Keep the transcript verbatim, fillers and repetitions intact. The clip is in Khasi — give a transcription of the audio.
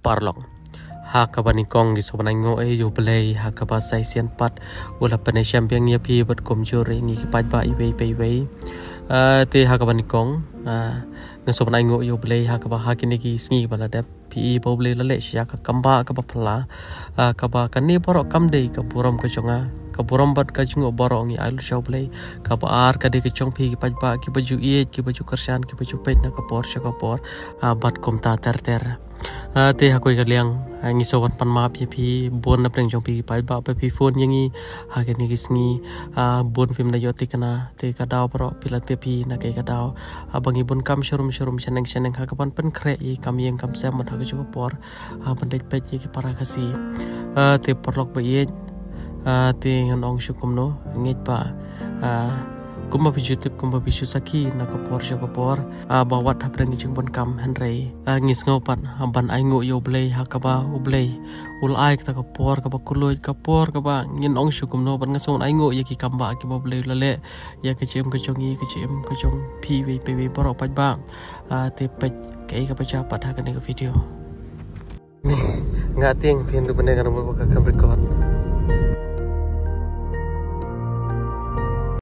Paralok, ha kaba nyngkong ngi sngewbha ban ainguh ïa U Blei ha kaba sa shisien pat u la pynshem biang ïa phi bad kumjuh ïa ngi ki paidbah iwei pa iwei. Ah, te ha kaba nyngkong, ah, ngi sngewbha ban ainguh ïa U Blei ha kaba ha kine ki sngi ba la dep phi i ba U Blei u la leh shisha ka kambah kaba phylla, ah, kaba kane baroh kam dei ka burom ka jong nga, ka burom bad ka jingïaroh baroh ngi ai lut sha U Blei. Kaba ar ka dei ka jong phi ki paidbah kiba ju ïeit, kiba ju kyrshan, kiba ju peit na ka por sha ka por, ah, bad kumta ter ter. Ah, te ha kawei ka liang, ah, ngi sngewbha ban pan map ïa phi bun na pdeng jong phi ki paidbah ba phi phone ïa ngi ha kine ki sngi, ah, bun phim da ïoh tikna, te ka daw baroh phi la tip hi na kaei ka daw, ah, ba ngi bun kam sharum sharum, shaneng shaneng ha kaban pynkhreh ïa ki kam ïing kam sem bad ha kajuh ka por, ah, ban leit peit ïa ki para Khasi. Ah, te paralok ba ïeit, ah, te ngan ong shuh kumno, ngeit ba, ah, kumba phi ju tip, kumba phi ju sakhi na ka por sha ka por, ah, ba wat hapdeng ki jingbun kam, hynrei, ah, ngi sngew pat, ah, ban ainguh ïa U Blei ha kaba U Blei u la ai kata ka por kaba kylluid, ka por kaba ngin ong shuh kumno, bad nga sngewbha ban ainguh ïa ki kambah kiba U Blei u la leh ïa ka jingim ka jong ngi, ka jingim ka jong phi iwei pa iwei baroh paidbah. Ah, te peit kaei kaba jia pat ha kane ka video. Nga tieng phin ruh bane ka number ba ka kam record.